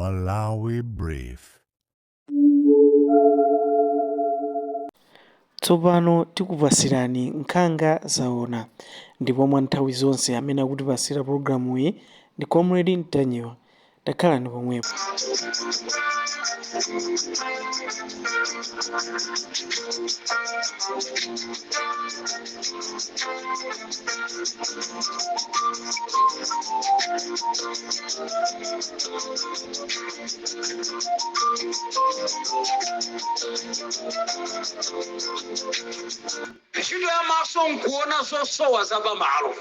Malawi Brief. Tsopano tikupasirani Nkhanga Zaona ndipo mwa nthawi zonse amene akutipasira pologalamuyi ndi Comrade Ntanyiwa. Takhalani pomwepo. Ntchito ya maso nkuona zosowa za pamalo,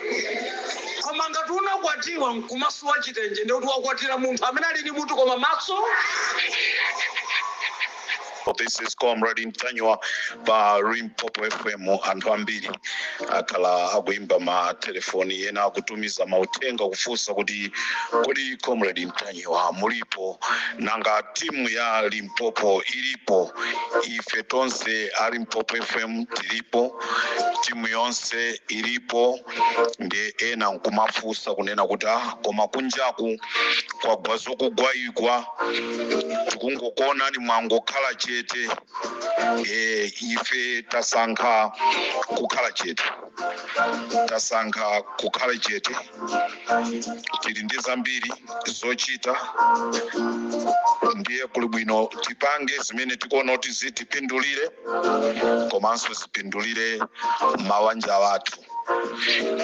koma ngati unakwatiwa nkumasowa chitenje, ndikuti wakwatira munthu amene ali ndi mutu koma maso. This is Comrade Ntanyiwa pa Limpopo FM. Anthu ambiri akhala akuimba ma telefoni, ena akutumiza mauthenga kufunsa kuti kodi Comrade Ntanyiwa mulipo? Nanga timu ya Limpopo ilipo? Ife tonse a Limpopo FM tilipo, timu yonse ilipo. Ndi ena nkumafunsa kunena kuti ah, koma kunjaku kwagwa zokugwayigwa, tikungokuonani mwangokhala chete. Ife tasankha kukhala chete, tasankha kukhala chete. Tili ndi zambiri zochita, ndiye kuli bwino tipange zimene tikuona kuti zitipindulire komanso zipindulire mawanja athu.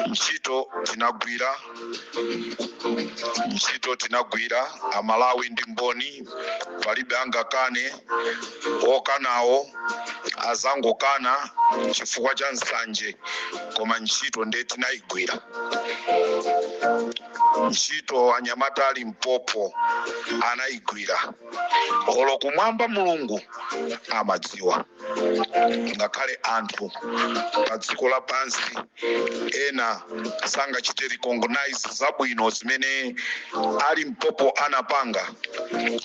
Ntchito tinagwira, ntchito tinagwira, Amalawi ndi mboni, palibe angakane. Okanawo azangokana chifukwa cha nsanje, koma ntchito ndiye tinayigwira. Ntchito anyamata a Limpopo anayigwira, olo kumwamba Mulungu amadziwa. Ngakhale anthu pa dziko lapansi ena sangachite recognize zabwino zimene a Limpopo anapanga,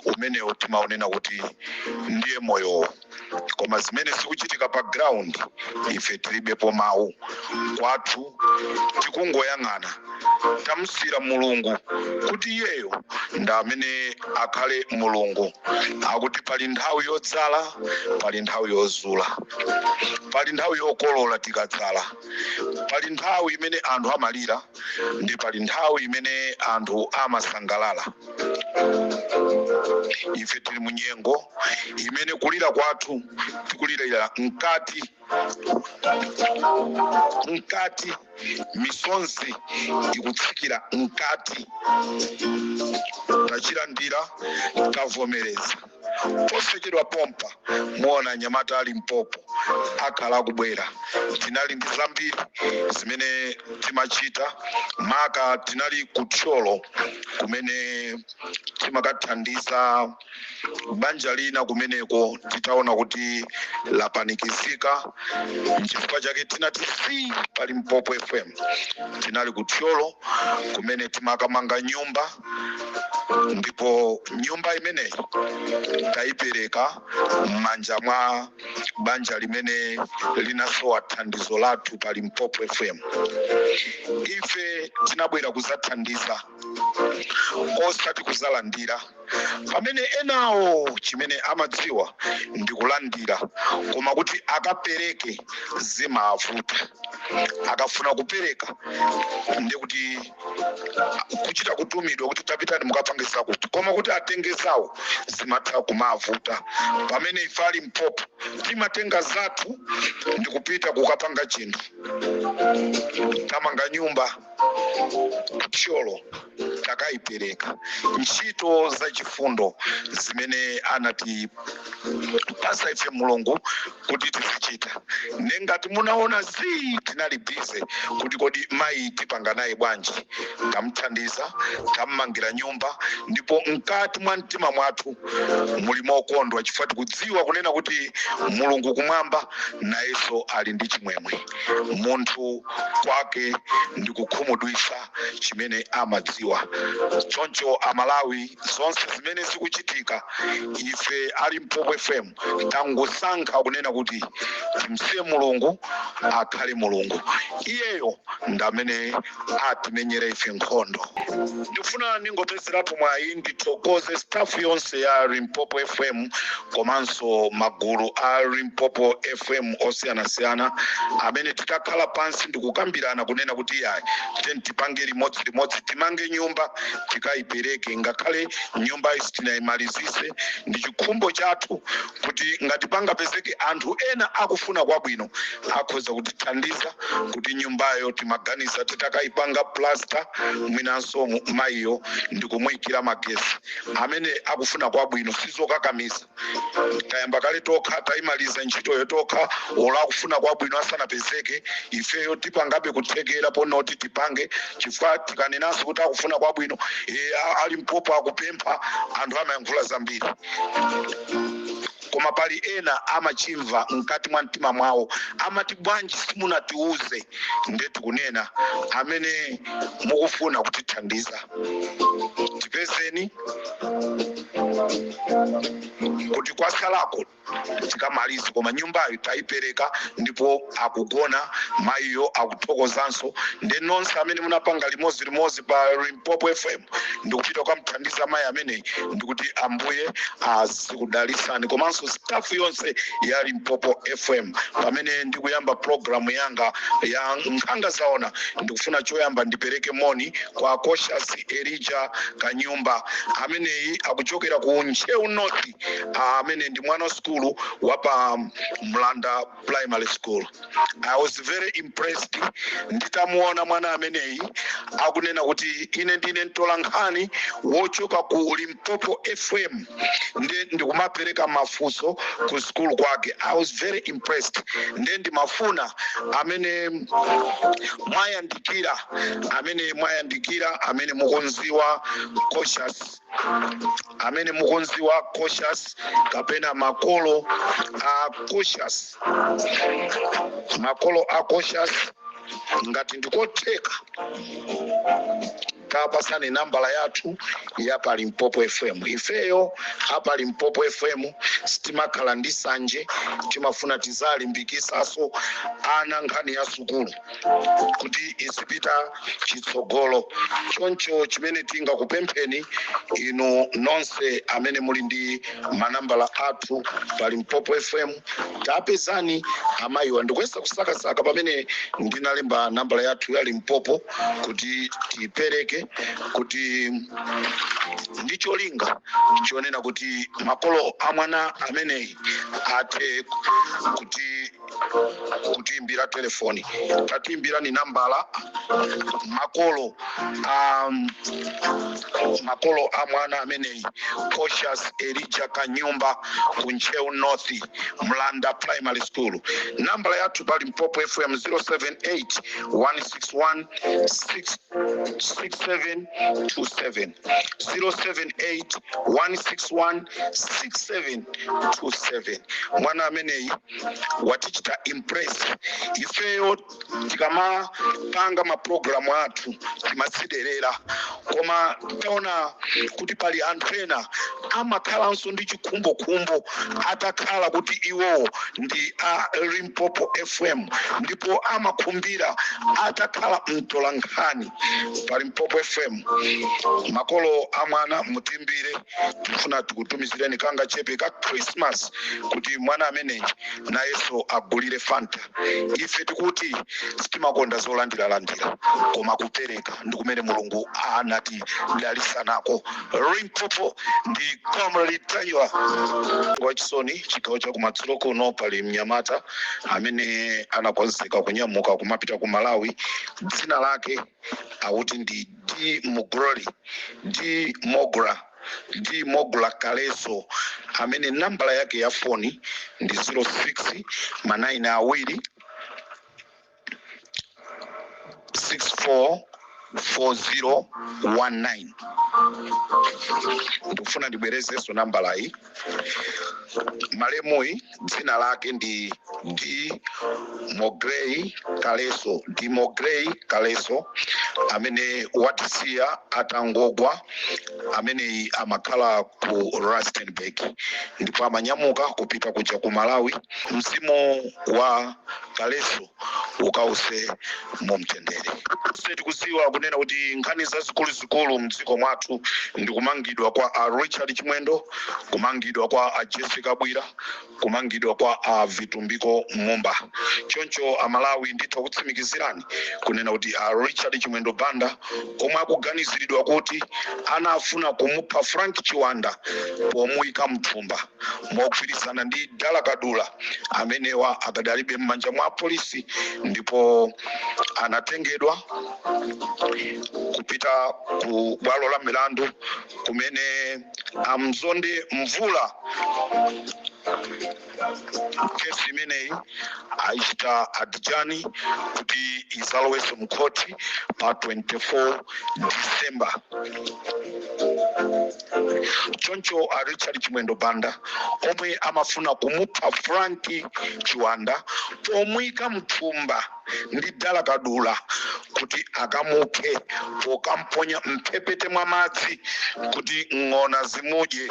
umenewo timaonena kuti ndiye moyowo, koma zimene zikuchitika pa ground ife tilibepo mawu. Kwathu tikungoyang'ana, tamusiyira Mulungu kuti iyeyo ndi amene akhale Mulungu. Akuti pali nthawi yodzala, pali nthawi yozula, pali nthawi yokolola tikadzala, pali nthawi imene anthu amalira ndi pali nthawi imene anthu amasangalala. Ife tili mu nyengo imene kulira kwathu tikulirira mkati mkati, misonzi ikutsikira mkati. Tachilandira, tavomereza. Posachedwa pompa muona anyamata a Limpopo akhala akubwera. Tinali ndi zambiri zimene timachita, maka tinali ku Thyolo kumene timakathandiza banja lina kumeneko, titaona kuti lapanikizika. Nchifukwa chake tinati si pa Limpopo FM. Tinali ku Thyolo kumene timakamanga nyumba, ndipo nyumba imeneyi tayipereka m'manja mwa banja limene linasowa thandizo lathu pa Limpopo FM. Ife tinabwera kuzathandiza, osati kuzalandira, pamene enawo chimene amadziwa ndi kulandira, koma kuti akapereke zimavuta. Akafuna kupereka ndi kuti kuchita kutumidwa kuti tapitani mukapange zakuti, koma kuti atenge zawo zimatha kumavuta, pamene ife a Limpopo timatenga zathu ndi kupita kukapanga chinthu. Tamanga nyumba ku Thyolo, takayipereka. Ntchito zachifundo zimene anatipasa ife Mulungu kuti tizichita. Nengati munaona zii, tinali busy kuti kodi mayi tipanga naye bwanji. Tamuthandiza, tammangira nyumba, ndipo mkati mwa mtima mwathu muli mokondwa chifukwa tikudziwa kunena kuti Mulungu kumwamba nayenso ali ndi chimwemwe. Munthu kwake ndi kukhumudwitsa chimene amadziwa. Choncho Amalawi, zonse zimene zikuchitika, ife a Limpopo FM tangosankha kunena kuti timsiye Mulungu akhale Mulungu. Iyeyo ndi amene atimenyere ife nkhondo. Ndikufuna ndingopezerapo mwayi ndithokoze staff yonse ya Limpopo FM komanso magulu a Limpopo FM osiyanasiyana amene titakhala pansi ndikukambirana kunena kuti yayi, tiyeni tipange limodzi limodzi, timange nyumba tikayipereke. Ngakhale nyumba isi tinayimalizise, ndi chikhumbo chathu kuti ngati pangapezeke anthu ena akufuna kwabwino akhoza kutithandiza kuti nyumbayo timaganiza titakayipanga plaster, mwinanso mayiyo ndikumuyikira magesi. Amene akufuna kwabwino, sizokakamiza, tayamba kale tokha, tayimaliza ntchitoyo tokha. Olo akufuna kwabwino asanapezeke, ifeyo tipangabe kuthekera ponoti tipange, chifukwa tikanenanso kuti akufuna kwabwino a Limpopo akupempha, anthu amayankhula zambiri. Koma pali ena amachimva mkati mwa mtima mwawo, amati bwanji simunatiuze? Nde tikunena, amene mukufuna kutithandiza, tipezeni kuti kwasalako tikamalize. Koma nyumbayo tayipereka ndipo akugona mayiyo, akuthokozanso. Ndi nonse amene munapanga limodzi limodzi pa Limpopo FM ndikupita kukamthandiza mayi ameneyi, ndikuti Ambuye azikudalisani, komanso staff yonse ya Limpopo FM. Pamene ndikuyamba programu yanga ya Nkhanga Zaona, ndikufuna choyamba ndipereke moni kwa Cautious Elijah Kanyumba. Ameneyi akuchokera ku Ntcheu North, amene ndi mwana wa sukulu wa pa Mlanda Primary School. I was very impressed nditamuona mwana ameneyi akunena kuti ine ndine mtolankhani wochoka ku Limpopo FM nde ndikumapereka mafunso ku sukulu kwake. I was very impressed. Nde ndimafuna amene mwayandikira, amene mwayandikira, amene mukunziwa Cautious, amene mukunziwa Cautious kapena makolo a Cautious, makolo a Cautious, ngati ndikotheka tapasani nambala yathu ya pa Limpopo FM. Ifeyo apa Limpopo FM sitimakhala ndi sanje, timafuna tizalimbikisaso ana nkhani ya sukulu kuti izipita chitsogolo. Choncho chimene tingakupempheni inu nonse amene muli ndi manambala athu pa Limpopo FM, tapezani amayiwa. Ndikuyesa kusakasaka pamene ndinalemba nambala yathu ya Limpopo kuti tiyipereke, kuti ndi cholinga chonena kuti makolo a mwana ameneyi athe kuti kutiimbira telefoni. Tatiimbirani nambala, makolo a mwana ameneyi, Cautious Elijah Kanyumba, ku Ntcheu North, Mlanda Primary School. Nambala yathu pa Limpopo FM 078 161 6727, 078 161 6727. Mwana ameneyi watichita impress. Ifeyo tikamapanga mapulogalamu athu timadziderera, koma taona kuti pali anthu ena amakhalanso ndi chikhumbokhumbo atakhala kuti iwowo ndi a Limpopo FM, ndipo amakhumbira atakhala mtolankhani pa Limpopo FM. Makolo a mwana, mutimbire, tifuna tikutumizireni kanga chepe ka Christmas kuti mwana ameneyi nayenso agulire Fanta. Ife tikuti sitimakonda zolandiralandira, koma kupereka ndi kumene Mulungu anati dalisanako. Limpopo ndi Comrade Ntanyiwa. Wachisoni, chigawo chakumadzulo kuno pali mnyamata amene anakonzeka kunyamuka kumapita ku Malawi. Dzina lake akuti ndi D Mugroli, D Mogra, D Mogra Kaleso, amene nambala yake ya foni ndi 06 ma 9 awiri 644019. Ndikufuna ndibwerezenso nambala iyi. Malemuyi dzina lake ndi D Mogrey Kaleso, D Mogrey Kaleso, amene watisiya atangogwa. Ameneyi amakhala ku Rustenburg ndipo amanyamuka kupita kuja ku Malawi. Mzimu wa Kaleso ukause mu mtendere. Tikudziwa kunena kuti nkhani zazikuluzikulu mdziko mwathu ndi kumangidwa kwa a Richard Chimwendo, kumangidwa kwa a Jessica Bwira, kumangidwa kwa a Vitumbiko Mumba. Choncho Amalawi, nditha kutsimikizirani kunena kuti a Richard Chimwendo Banda, omwe akuganiziridwa kuti anafuna kumupha Frank Chiwanda pomuyika mthumba mogwirizana ndi Dala Kadula, amenewa akadalibe m'manja mwa polisi ndipo anatengedwa kupita ku bwalo la milandu kumene amzonde Mvula. Kesi imeneyi ayichita adjourn kuti izalowenso mkhoti pa 24 December. Choncho a Richard Chimwendo Banda, omwe amafuna kumupha Frank Chiwanda pomuyika mthumba ndi Dala Kadula kuti akamuphe pokamponya mphepete mwa madzi kuti ng'ona zimudye,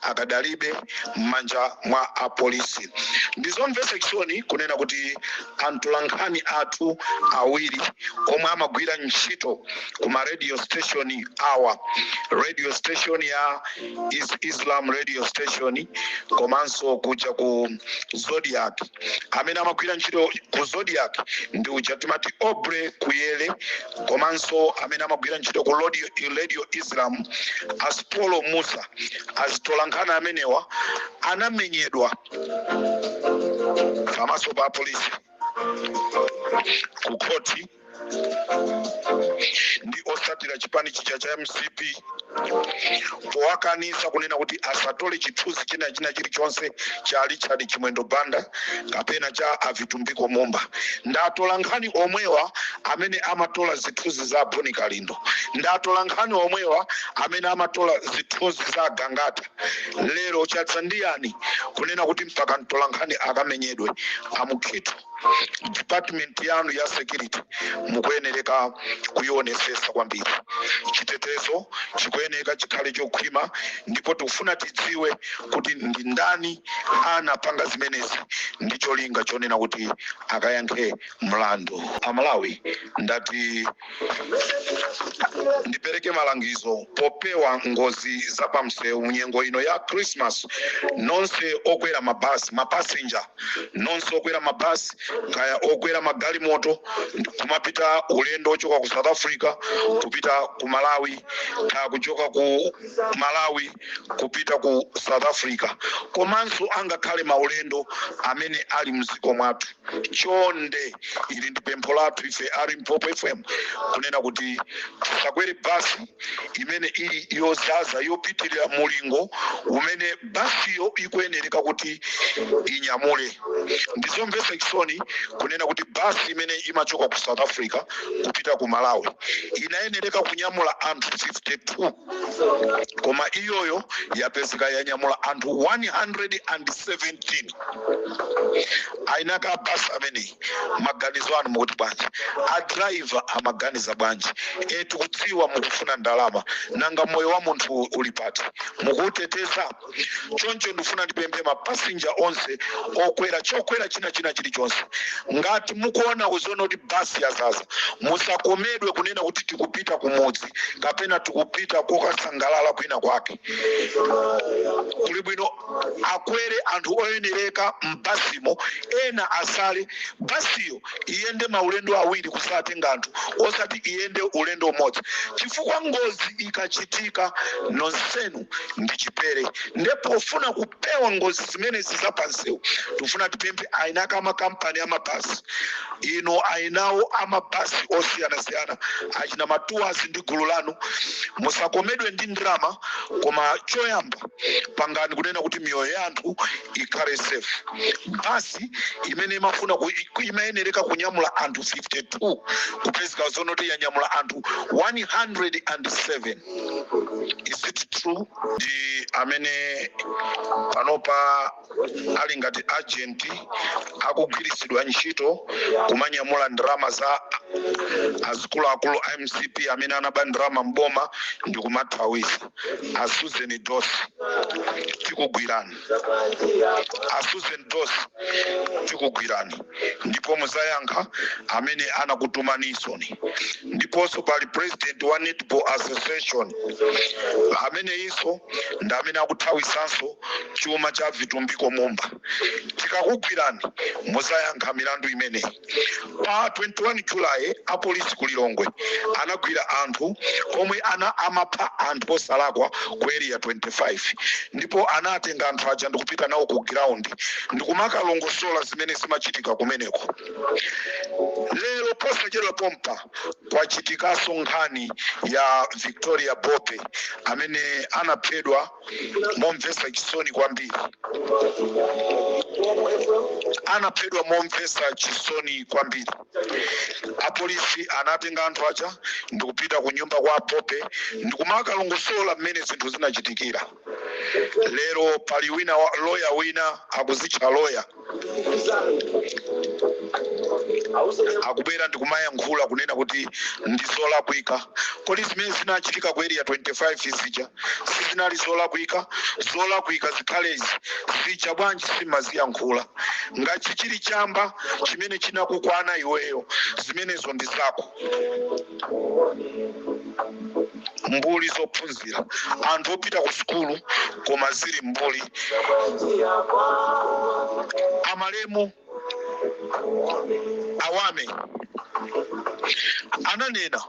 akadalibe m'manja mwa apolisi. Ndizomvetsa chisoni kunena kuti atolankhani athu awiri omwe amagwira ntchito kuma radio station awa, radio station ya Islam radio station komanso kuja ku Zodiac, amene amagwira ntchito ku Zodiac ndi uja timati Obre Kuyele, komanso amene amagwira ntchito ku radio Islam, Aspolo Musa, azitolankhani amenewa anamenyedwa pamaso pa polisi ku khoti ndi osatira chipani chija cha MCP powakanisa kunena kuti asatole chithunzi china china chilichonse cha Richard Chimwendo Banda kapena cha Avitumbiko Mumba. Ndatola nkhani omwewa amene amatola zithunzi za Boni Kalindo, ndatola nkhani omwewa amene amatola zithunzi za Gangata. Lero chatsa ndiyani kunena kuti mpaka mtola nkhani akamenyedwe? Amukhito, department yanu ya security mukuyenereka kuionesesa kwambiri. Chitetezo chikuyeneka chikhale chokhwima ndipo tikufuna tidziwe kuti ndi ndani anapanga zimenezi ndi cholinga chonena kuti akayankhe mlandu. Amalawi, ndati ndipereke malangizo popewa ngozi za pamsewu munyengo ino ya Christmas. Nonse okwera mabasi, mapasenja nonse okwera mabasi kaya okwera magalimoto kumapita ulendo ochoka ku South Africa kupita ku Malawi, kaya kuchoka ku Malawi kupita ku South Africa, komanso angakhale maulendo amene ali mdziko mwathu, chonde, ili ndi pempho lathu ife a Limpopo FM kunena kuti tisakwere basi imene ili yozaza yopitirira mulingo umene basiyo ikuyenereka kuti inyamule. Ndizomvetsa chisoni kunena kuti basi imene imachoka ku South Africa kupita ku Malawi inayenereka kunyamula anthu 52, koma iyoyo yapezeka yanyamula anthu 117. Ainaka basi ameneyi, maganizo anu mukuti bwanji? Adraiva amaganiza bwanji? Tikudziwa mukufuna ndalama, nanga moyo wa munthu uli pati? Mukuuteteza? Choncho ndifuna ndipemphe mapasinja onse okwera chokwera china china chilichonse, ngati mukuona kuziona kuti basi yazaza, musakomedwe kunena kuti tikupita kumudzi kapena tikupita kokasangalala kwina kwake. Kuli bwino akwere anthu oyenereka m'basimo, ena asale. Basiyo iyende maulendo awiri kusatenga anthu, osati iyende ulendo umodzi, chifukwa ngozi ikachitika nonsenu ndi chipere. Ndipo pofuna kupewa ngozi zimenezi zapansewu, tifuna tipemphe ainaka amakampani amabasi ino, ainawo amabasi osiyanasiyana, achina matuwazi ndi gulu lanu, musakomedwe ndi ndalama, koma choyamba Pangani kunena kuti miyoyo ya anthu ikhale safe. Basi imene imafuna imayenereka kunyamula anthu 52, kupezeka zonoti yanyamula anthu 107. Is it true? Ndi amene panopa ali ngati agent, akugwiritsidwa ntchito kumanyamula ndalama za azikuluakulu a MCP amene anaba ndalama mboma ndi kumathawisa. A Susan Dos, tikugwirani. A Susan Dos, tikugwirani ndipo muzayankha amene anakutumanisoni. Ndiponso pali president wa Netball Association amene inso ndi amene akuthawisanso chuma cha Vitumbiko Mumba. Tikakugwirani, muzayankha milandu imeneyi. Pa 21 Julayi apolisi ku Lilongwe anagwira anthu omwe ana amapha anthu osalakwa ku Area 25, ndipo anatenga anthu aja ndikupita nawo ku ground ndikumakalongosola zimene zimachitika kumeneko. Lero posachedwa pompa kwachitikanso nkhani ya Victoria Bope amene anaphedwa momvetsa chisoni kwambiri, anaphedwa momvetsa chisoni kwambiri. Apolisi anatenga anthu aja ndikupita ku nyumba kwa Bope ndikumakalongosola mmene zinthu zinachitikira. Lero pali wina loya wina akuzitcha loya, akubwera ndikumayankhula kunena kuti ndi zolakwika. Kodi zimene zinachitika ku Area 25 zija sizinali zolakwika? Zolakwika zikhalezi zija bwanji simaziyankhula? Ngati chili chamba chimene chinakukwana iweyo, zimenezo ndi zako. Mbuli zophunzira, anthu opita ku sukulu koma zili mbuli. Amalemu Awame ananena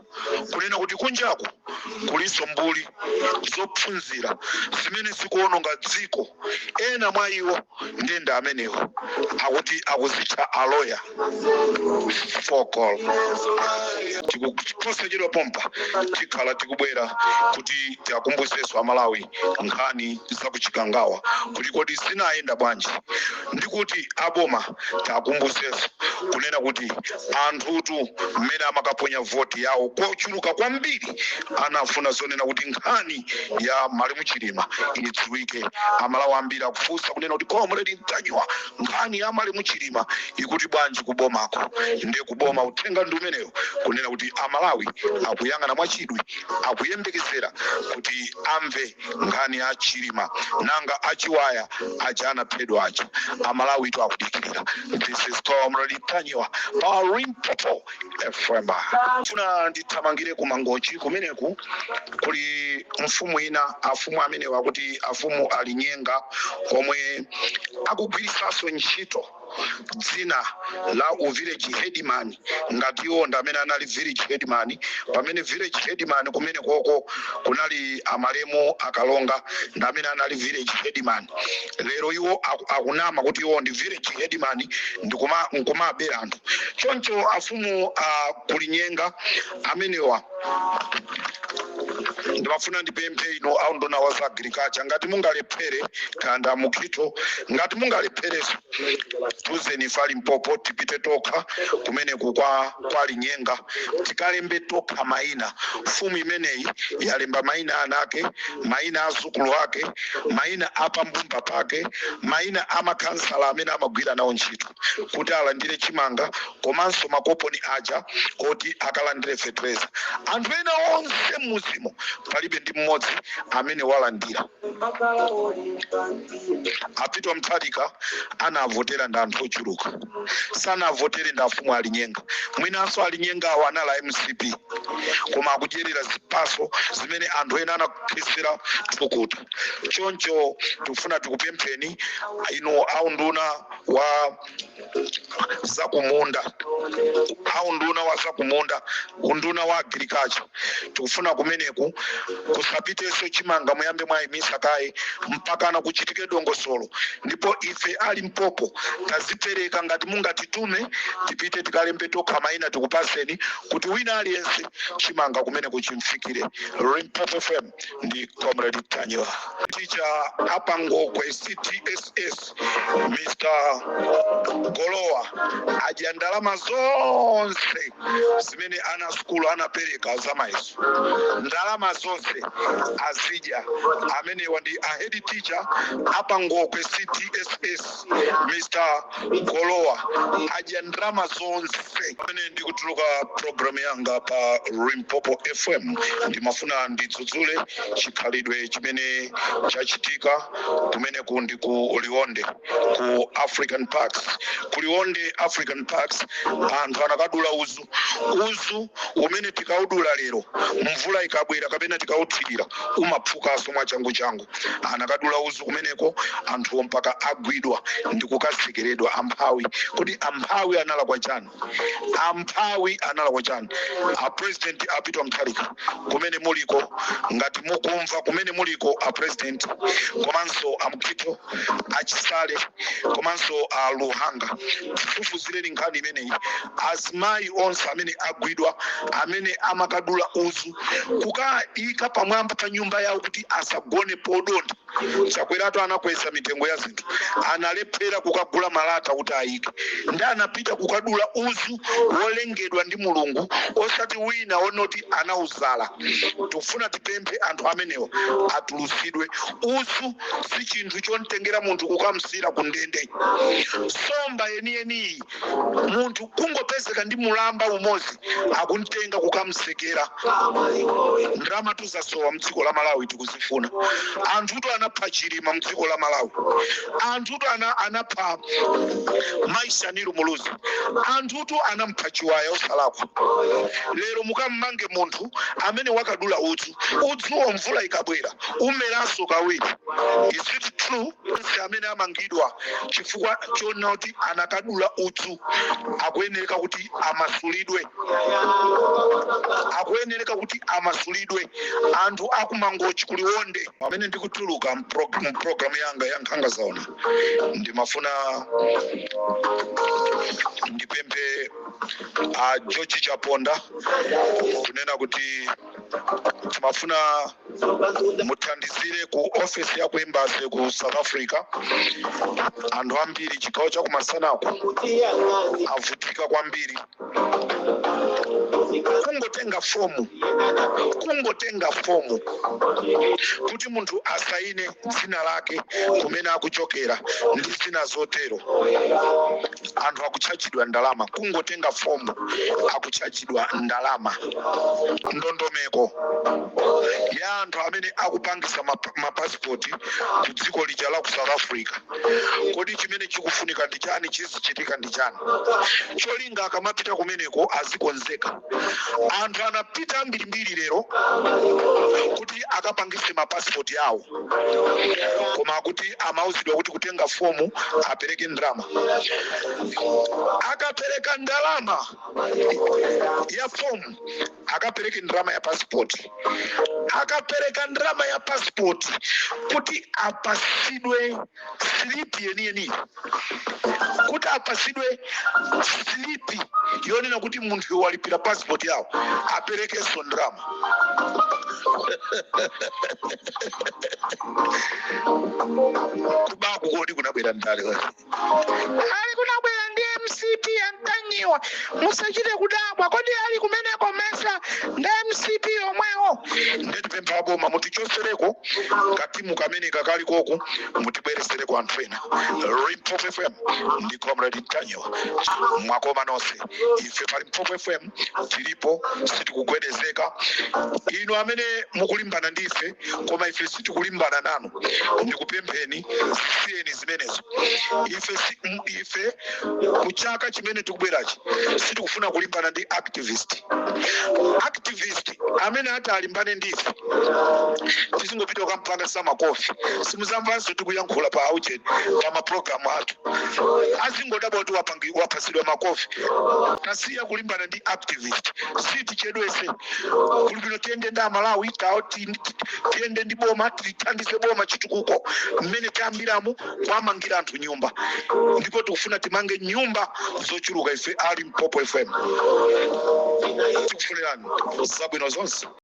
kunena kuti kunjaku kulinso mbuli zophunzira zimene zikuononga dziko. Ena mwa iwo ndenda amenewo akuti akuzitcha aloya. Fokol, posachedwa pompa tikhala tikubwera kuti tiakumbusenso Amalawi nkhani zakuchikangawa, kuti kodi zinayenda bwanji, ndikuti aboma tiakumbusenso kunena kuti anthutu mmene amakaponya voti yawo kochuluka kwambiri anafuna zonena kuti nkhani ya malemu Chilima idziwike. Amalawi ambiri akufunsa kunena kuti, "Comrade Ntanyiwa, nkhani ya malemu Chilima ikuti bwanji kubomako?" Ndiye kuboma uthenga ndi umeneyo, kunena kuti Amalawi akuyang'ana mwachidwi, akuyembekezera kuti amve nkhani ya Chilima. Nanga achiwaya aja anaphedwa aja? Amalawi tu akudikirira. This is Comrade Ntanyiwa pa Limpopo FM. Funa ndithamangire ku Mangochi. Kumeneku kuli mfumu ina, afumu amenewa akuti afumu Alinyenga, omwe akugwirisanso ntchito dzina la uvillage headman ngati iwo ndi amene anali village headman, pamene village headman kumene koko kunali amalemu Akalonga, ndi amene anali village headman. Lero iwo akunama kuti iwo ndi village headman nkumabera anthu. Choncho afumu Kulinyenga amenewa, ndimafuna ndipemphe ino aunduna wa za agriculture, ngati mungalephere, kanda mukhito, ngati mungalephereso tuzeni ife Limpopo tipite tokha kumeneku kwa Linyenga, tikalembe tokha mayina. Mfumu imeneyi yalemba mayina ana ake, mayina azukulu ake, mayina apambumba pake, mayina amakhansala amene amagwira nawo ntchito kuti alandire chimanga komanso makoponi aja oti akalandire fetereza. Anthu ena onse m'muzimo palibe ndi mmodzi amene walandira. Apitwa Mutharika anavotera ndi anthu ochuluka, sanavotere ndi afumu Alinyenga. Mwinanso Alinyenga awo anali a MCP, koma akudyerera zipaso zimene anthu ena anakhesera thukuta. Choncho tikufuna tikupempheni inu aunduna wa Zakumunda, aunduna wa zakumunda, unduna wa agriculture, tikufuna kumeneku kusapitenso chimanga. Muyambe mwayimisa kaye mpakana kuchitike dongosolo. Ndipo ife a Limpopo tazipereka. Ngati mungatitume tipite tikalembe tokha mayina, tikupaseni kuti wina aliyense chimanga kumene kuchimfikire. Limpopo FM ndi Comrade Ntanyiwa. Teacher apangokwe CTSS, Mr Golowa, adya ndalama zonse zimene ana sukulu anapereka zamayeso. Ndalama zonse azidya. Amenewa ndi a head teacher apangokwe CTSS, Mr Golowa, adya ndalama zonse. Pamene ndikutuluka program yanga pa Limpopo FM, ndimafuna ndidzudzule chikhalidwe chimene chachitika kumeneku ndi ku Liwonde, ku African Parks. Ku Liwonde African Parks anthu anakadula uzu, uzu umene tikaudula lero, mvula ikabwera kapena tikauthirira, umaphukanso mwachangu changu. Anakadula uzu kumeneko, anthuwo mpaka agwidwa ndi kukasekeredwa. Amphawi, kuti amphawi analakwa chani? Amphawi analakwa chani? A President a Peter Mutharika, kumene muliko, ngati mukumva, kumene muliko a President, komanso amkhito achisale, komanso a Luhanga, tifufuzireni nkhani imeneyi. Azimayi onse amene agwidwa, amene amakadula uzu kukayika pamwamba pa nyumba yawo kuti asagone podonda. Chakweratu anakweza mitengo ya zinthu, analephera kukagula malata kuti ayike, ndi anapita kukadula uzu wolengedwa ndi Mulungu, osati wina wonoti anauzala. Tikufuna tipemphe anthu amenewa atulusidwe. Uzu si chinthu chomtengera munthu kukamsira ku ndende. Somba yeniyeniyi, munthu kungopezeka ndi mulamba umodzi, akumtenga kukamsekera. Ndalama tuzasowa mdziko la Malawi, tikuzifuna. Anthutu anapha Chilima mdziko la Malawi, anthutu anapha Maisaniru Muluzi, anthutu anampha Chiwaya osalakwa. Lero mukammange munthu amene wakadula udzu. Udzuwo mvula ikabwera umeranso kawiri. Is it true? Onse amene amangidwa chifukwa chonoti anakadula udzu akuyenereka kuti amasulidwe, akuyenereka kuti amasulidwe. Anthu akumangochi, kuliwonde. Pamene ndikutuluka mprogramu yanga ya Nkhanga Zaona, ndimafuna ndipemphe a George Chaponda kunena kuti timafuna muthandizire ku ofesi ya ku embassy ku South Africa. Anthu ambiri chigawo cha kumasanaku avutika kwambiri kungotenga fomu, kungotenga fomu kuti munthu asaine dzina lake, kumene akuchokera ndi zina zotero. Anthu akutchajidwa ndalama. Kungotenga fomu akutchajidwa ndalama. Ndondomeko ya anthu amene akupangisa mapasipoti ku dziko lija la ku South Africa, kodi chimene chikufunika ndi chani? Chizichitika ndi chani? Cholinga akamapita kumeneko azikonzeka. Anthu anapita ambirimbiri lero kuti akapangise mapasipoti awo, koma akuti amauzidwa kuti kutenga fomu apereke ndalama. Akapereka ndalama ya fomu, akapereke ndalama ya pasipoti. Akapereka ndalama ya pasipoti, kuti apasidwe slip yeniyeni, kuti apasidwe slip yonena kuti munthu walipira pasipoti yawo, aperekenso ndalama. Kubaku kodi kunabwera ndale? Ali kunabwera ndi MCP ya Mtanyiwa, musachite kudabwa. Kodi ali kumeneko mesa ndi MCP omwewo? Ndetipempha aboma mutichosereko katimu kamene kakali koku, mutibweresereko anthu ena. Limpopo FM ndi Comrade Ntanyiwa. Mwakoma nonse. Ife pa Limpopo FM tilipo, sitikugwedezeka. Inu amene mukulimbana ndi ife, koma ife sitikulimbana nanu. Ndikupempheni, siyeni zimenezo. Ife ife kuchaka chimene tikubwerachi sitikufuna kulimbana ndi activist. Activist amene Amene ati alimbane ndife, tizingopita kukampanga samakofi. Simuzamvanso tikuyankhula pa aucheni, pa mapulogalamu athu. Azingodabwa kuti wapasidwa makofi. Tasiya kulimbana ndi activist, sitichedwese. Kuli bwino tiyende ndi Amalawi, tiyende ndi boma, tithandize boma chitukuko mmene tayambiramo kuamangira anthu nyumba. Ndipo tikufuna timange nyumba zochuluka. Ife ali Limpopo FM tikufunirani zabwino zonse.